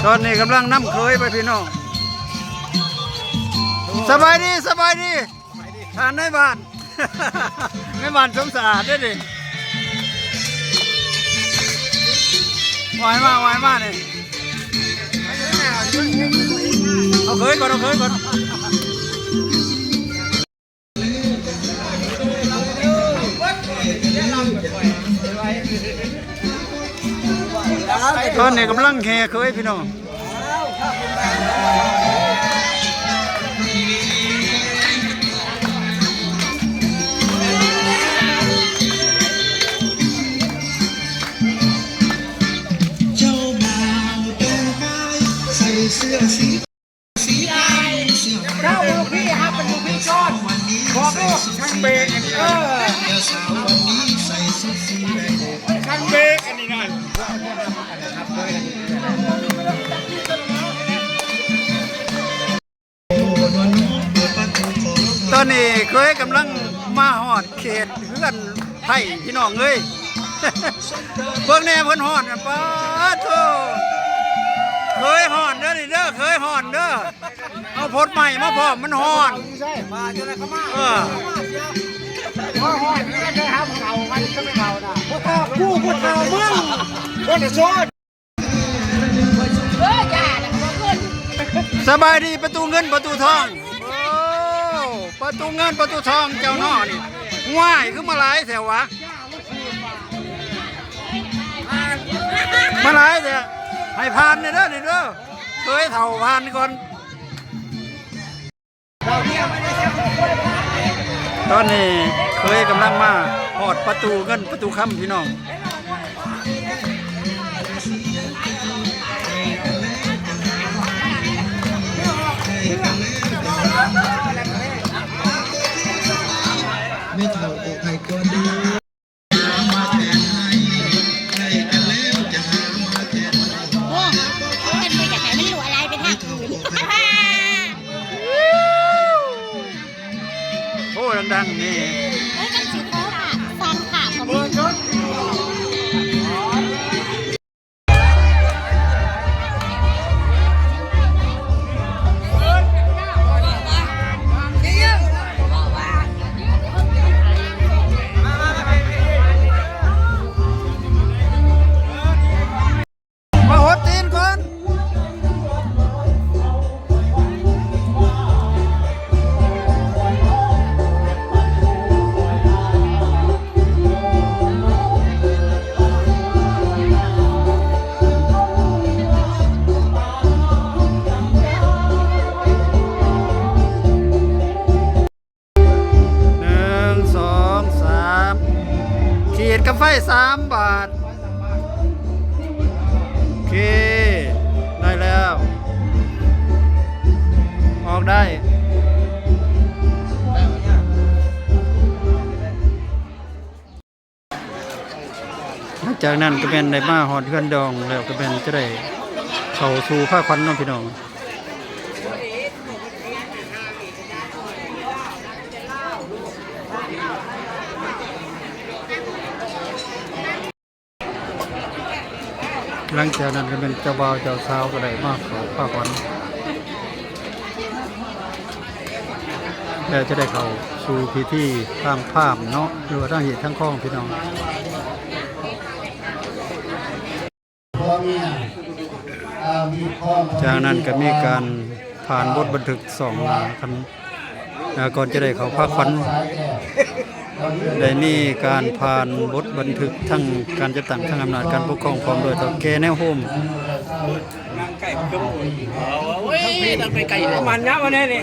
ຕອນນີ້ກຳລັງນຳເຂີຍໄປພີ່ນ້ອງ. ສະບາຍດີ ສະບາຍດີ ທ່ານນາຍບ້ານ ນາຍບ້ານສົມສະອາດເດ້ນີ້. ວ່າໃຫ້ມາ ວ່າໃຫ້ມານີ້ ເອົາເຂີຍກ່ອນ ເອົາເຂີຍກ່ອນ. ຕອນນີ້ກຳລັງແຫ່ເຂີຍພີ່ນ້ອງ. ເຈົ້າບ່າວແຕ່ງກາຍໃສ່ເສື້ອສີ ເຈົ້າລູກພີ່ຮັບເປັນລູກພີ່ຊ້ອນ ບອກລູກຄັນເບກ ເອີ ຄັນເບກອັນນີ້ນະ. ຕອນນີ້ເຂີຍກຳລັງມາຮອດເຂດເຮືອນ ໄທພີ່ນ້ອງເອີຍ. ເບິ່ງແດ່ເພິ່ນຮ້ອນນະ ປາດໂທ້ ເຂີຍຮ້ອນເດີນີ້ເດີ ເຂີຍຮ້ອນເດີ. ເອົາພົດໃໝ່ມາພ້ອມ ມັນຮ້ອນ ເອີ ຮ້ອນ ຮ້ອນ ໄດ້ຫາຜູ້ເຖົ້າ ມັນກໍໄປເຖົ້ານະ ພວກພໍ່ກູ ພວກເຖົ້າມຶງ ຄົນຈະຊອນ. ສະບາຍດີປະຕູເງິນປະຕູທອງ. ໂອ້ ປະຕູເງິນປະຕູທອງເຈົ້າເນາະນີ້. ວ້າຍ ຄືມາຫຼາຍແທ້ຫວາ ມາຫຼາຍແທ້. ໃຫ້ຜ່ານແດ່ເດີນີ້ເດີ ເຂີຍເຖົ້າຜ່ານກ່ອນ. ຕອນນີ້ເຂີຍກຳລັງມາຮອດປະຕູເງິນປະຕູຄຳພີ່ນ້ອງ. ແມ່ເຖົ້າອອກໃຫ້ກ່ອນເດີ. ໂອ້ ເພິ່ນບໍ່ຢາກໃຫ້ມັນຮົ່ວໄຫຼໄປທາງອື່ນ. ໂອ້ ດັງໆ ນີ້ ເອີ ຈັ່ງຊິຂໍພາບ ສ້າງພາບກໍມີ. ມາຫົດຕີນກ່ອນ. ໜຶ່ງ ສອງ ສາມ ຂີດກາໄຟສາມບາດ. ໂອເຄ ໄດ້ແລ້ວ ອອກໄດ້. ຫຼັງຈາກນັ້ນກໍແມ່ນໄດ້ມາຮອດເຮືອນດອງແລ້ວ ກໍແມ່ນຈະໄດ້ເຂົ້າສູ່ພາຂວັນເນາະພີ່ນ້ອງ. ຫຼັງຈາກນັ້ນກໍແມ່ນເຈົ້າບ່າວເຈົ້າສາວກໍໄດ້ມາເຂົ້າພາຂວັນ ແລ້ວຈະໄດ້ເຂົ້າສູ່ພິທີທາງພາມເນາະ ຫຼືວ່າທາງຮີດທາງຄອງພີ່ນ້ອງ. ຈາກນັ້ນກໍມີການຜ່ານບົດບັນທຶກສອງໜ້າຄັນ ອ່າ ກ່ອນຈະໄດ້ເຂົ້າພາຂວັນ ໄດ້ມີການຜ່ານບົດບັນທຶກທັງການຈັດຕັ້ງ ທັງອຳນາດການປົກຄອງ ພ້ອມດ້ວຍເຖົ້າແກ່ແນວໂຮມ. ໂອ້ຍ ໄປໄກເລີຍ ມັນຍາວແນ່ນີ້.